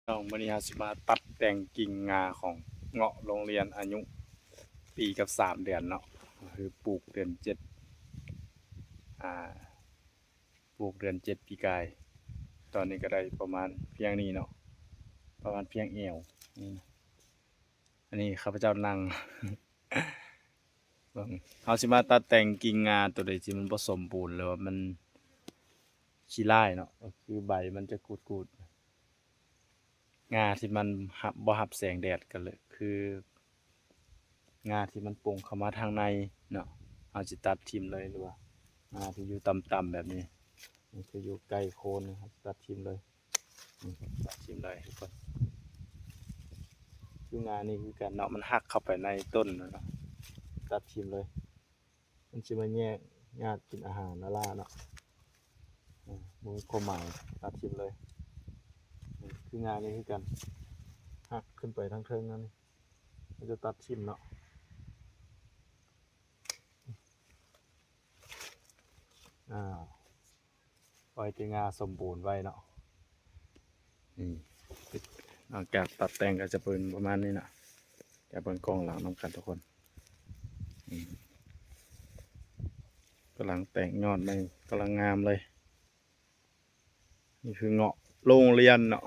ນ້ອງ ມື້ນີ້ເຮົາຊິມາຕັດແຕ່ງກິ່ງງາຂອງເງາະໂລງລຽນອາຍຸປີກັບສາມເດືອນເນາະ ກໍຄືປູກເດືອນເຈັດ ອ່າ ປູກເດືອນເຈັດປີກາຍ ຕອນນີ້ກໍໄດ້ປະມານພຽງນີ້ເນາະ ປະມານພຽງແອວນີ້ນະ. ອັນນີ້ຂ້າພະເຈົ້ານັ່ງ ເບິ່ງ ເຮົາຊິມາຕັດແຕ່ງກິ່ງງາໂຕໃດທີ່ມັນບໍ່ສົມບູນ ຫຼືວ່າມັນຂີ້ລ້າຍເນາະ ກໍຄືໃບມັນຈະກູດໆ ງາທີ່ມັນຮັບ ບໍ່ຮັບແສງແດດ ກໍຄືງາທີ່ມັນປົ່ງເຂົ້າມາທາງໃນເນາະ ເຮົາຊິຕັດຖິ້ມເລີຍ ຫຼືວ່າງາທີ່ຢູ່ຕ່ຳໆແບບນີ້ ມັນຄືຢູ່ໃກ້ໂຄນ ເຮົາຊິຕັດຖິ້ມເລີຍ. ອືມ ຕັດຖິ້ມເລີຍທຸກຄົນ ຄືງານີ້ຄືກັນເນາະ ມັນຫັກເຂົ້າໄປໃນຕົ້ນເນາະ ຕັດຖິ້ມເລີຍ ມັນຊິມາແຍກຍາດກິນອາຫານລ້າໆເນາະ ອາ ບໍ່ມີຄວາມໝາຍ ຕັດຖິ້ມເລີຍ. ອືມ ຄືງານີ້ຄືກັນ ຫັກຂຶ້ນໄປທາງເທິງນັ້ນ ເຮົາຈະຕັດຖິ້ມເນາະ. ອ້າວ ປ່ອຍແຕ່ງາສົມບູນໄວ້ເນາະ ນີ້ ຫຼັງຈາກຕັດແຕ່ງກໍຈະເປັນປະມານນີ້ເນາະ ຈະເບິ່ງກ້ອງຫຼັງນຳກັນທຸກຄົນ ນີ້ ກຳລັງແຕກຍອດໃໝ່ ກຳລັງງາມເລີຍ. ນີ້ຄືເງາະໂລງລຽນເນາະ